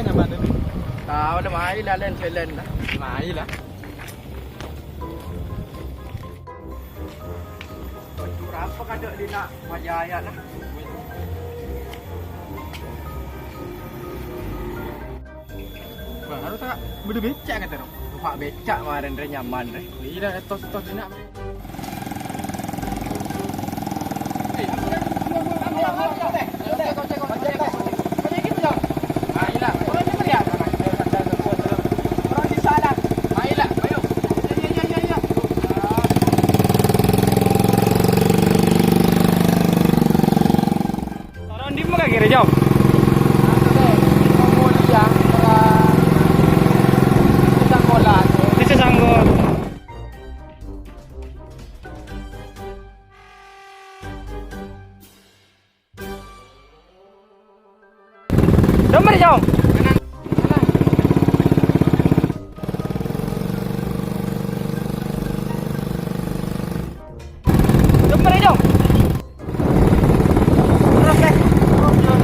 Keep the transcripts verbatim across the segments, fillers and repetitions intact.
Nyaman, Bi. Tao la, mayu la, lèn-jhâlân la. Mayu la. Bâjhu rapa kadâ' dina', wajâ la. Bâ, harus ta' bâdâ bècca' katè, ro. Numpa' bècca' marèn rè nyaman, rè. Iyâ, tos-tos dina'. Taro'an dimma ka kèra, Jong? Di Sesanggot. Dâmmar, Jong. Dâmmar, Jong. Terros, Tè. Terros, Jong.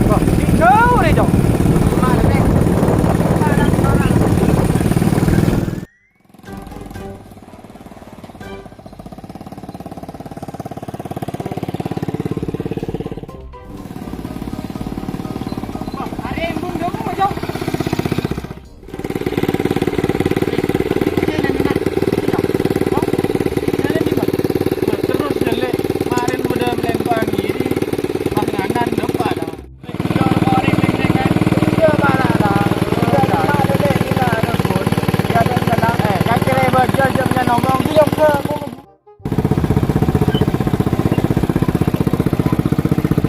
Wah, ini jauh nih, Jong.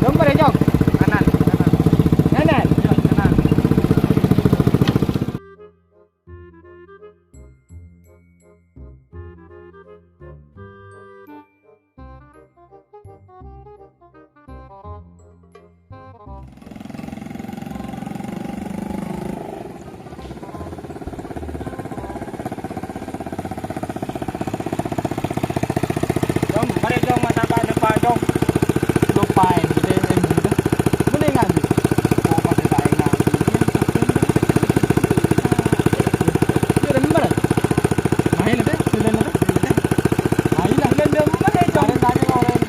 Nomor ya, Jong? Kanan, kanan. Kanan? Iya, kanan. Jong, mari, Jong, masa tak ada, Pak, Jong. Lupain, gitu, yang gitu. Mendingan, gitu. Oh, pas tak enak. Iya, bener. Main, deh, sudah, deh. Ayo lah, sudah, deh, Jong. Ada tadi orang.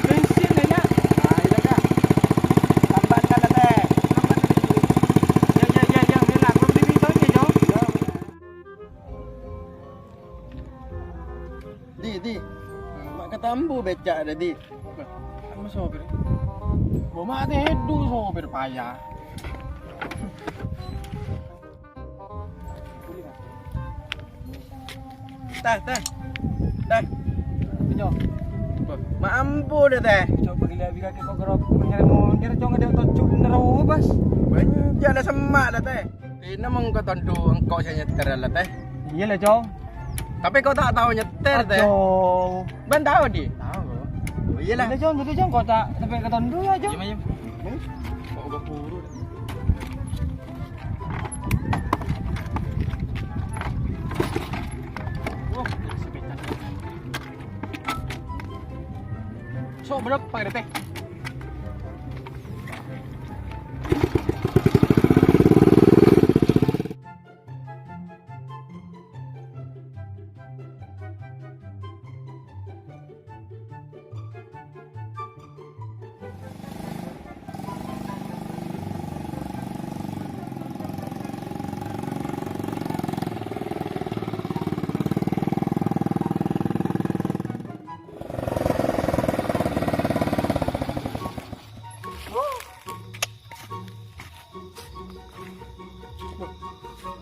Bensin, ya, ya. Ayo lah, Kak. Tambahkan, deh. Ya, ya, ya, ya, ya, lah. Belum diminta, ya, Jong. Ya. Di, di. Ma' katambu becca'na, Di. Bâh, ma' sopir. Bâh, ma' tèdung sopir paya. Teh, teh. Teh. Bâh, ma' ambu dâ, Teh. Coba gila-gila kok karo nyer-nyer, Cong, ada tojjhu bener, oh, pas. Bânnya' la semma' la, Teh. Dina mengko tondu engko' sè nyetter la, Teh. Iyâ la, Cong. Tapè ko' ta' tao nyetter, Teh. Aduh. Bân tao, Di? Tao. Oh, iyâ la. Iyâ, Cong, jadi, Cong, ko' ta' sampè' ka tondu la, Cong. Iyâ, iyâ. Ko' buru. Wah, sepeda. Sok berapa, Teh?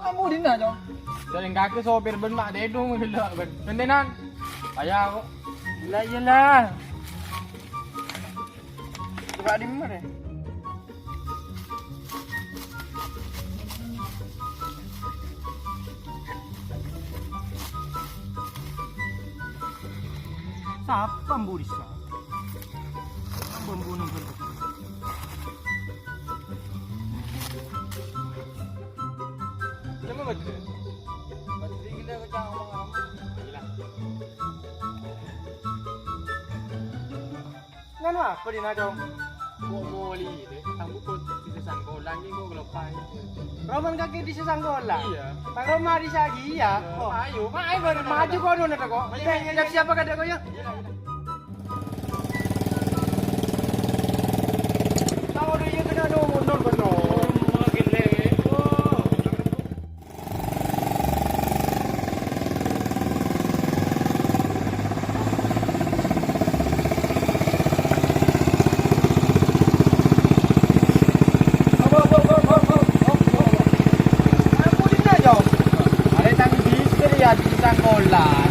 Ambu dina, Cong. Jalan kaki sopir bân ma' tèdung gila bân. Bentenan. Paya ko'. Iyâ la, iyâ la. Coba di mana? Sapa ambu disa? Ambu, ambu nang. Coba baca. Baca gila kau jangan ngomong-ngomong. Gila. Anu apa dina, Cong? Kok moli, Dek? Tang buku di Sangkolan, ini kok ngelupain. Roman kaki di Sangkolan? Iya. Tang Roma di Sagia. Iya. Oh, ayo, ayo, baru maju kono, Dek, kok. Iya, iya, iya. Siap-siap, Kak, Dek, kok, ya? Iya, iya. Tahu deh, iya, kena nonton, bener. Rumah gede. Oh. Ampon, Dina, Cong. Arè tang bisir ya, di Sangkolan.